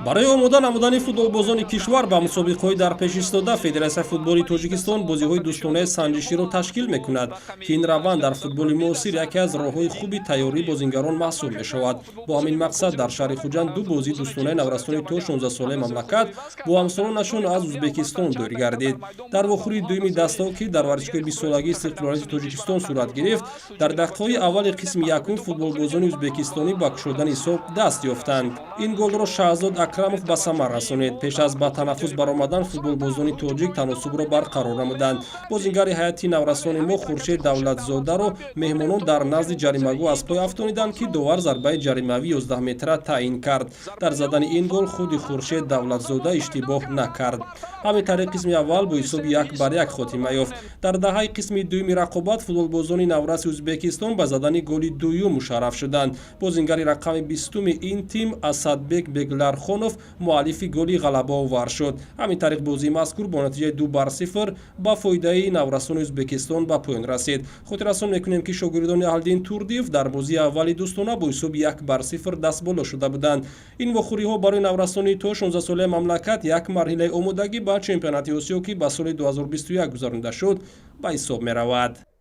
Барои омода намудани футболбозони кишвар ба мусобиқаҳои дар пеш истода, Федератсияи футболи Тоҷикистон бозиҳои дӯстонаи санҷиширо ташкил мекунад, ки ин раванд дар футболи муосир яке аз роҳҳои хуби тайёрии бозингарон маҳсуб мешавад. Бо ҳамин мақсад дар шаҳри Хуҷанд ду бозии дӯстонаи наврасони то 16-солаи мамлакат бо ҳамсолонашон аз Ӯзбекистон доир гардид. Дар вохӯрии дуюми дастаҳо, ки дар варзишгоҳи 20-солагии истиқлолияти Тоҷикистон сурат гирифт, дар дақиқаҳои аввали қисми якум футболбозони ӯзбекистонӣ ба кушодани ҳисоб даст ёфтанд. Ин голро Шаҳзод Акрамов ба самар расонид. Пеш аз ба танаффус баромадан футболбозони тоҷик таносубро барқарор намуданд. Бозингари ҳайати наврасони мо Хуршед Давлатзодаро меҳмонон дар назди ҷаримагоҳ аз пой афтониданд, ки довар зарбаи ҷаримавии 11 метра таъин кард. Дар задани ин гол худи Хуршед Давлатзода иштибоҳ накард. Ҳамин тариқ қисми аввал бо ҳисоби 1-1 хотима ёфт. Дар даҳаи қисми дуюми рақобат футболбозони навраси Ӯзбекистон ба задани голи дуюм мушарраф шуданд. Бозингари рақами 20-уми ин тим Асадбек Беглархонов муаллифи голи ғалабаовар шуд. Ҳамин тариқ бозии мазкур бо натиҷаи 2-0 ба фоидаи наврасони Ӯзбекистон ба поён расид. Хотиррасон мекунем, ки шогирдони Аҳлиддин Турдиев дар бозии аввали дӯстона бо ҳисоби 1-0 дастболо шуда буданд. Ин вохӯриҳо барои наврасони то 16-солаи мамлакат як марҳилаи омодагӣ ба чемпионати Осиё, ки ба соли 2021 гузаронида шуд, ба ҳисоб меравад.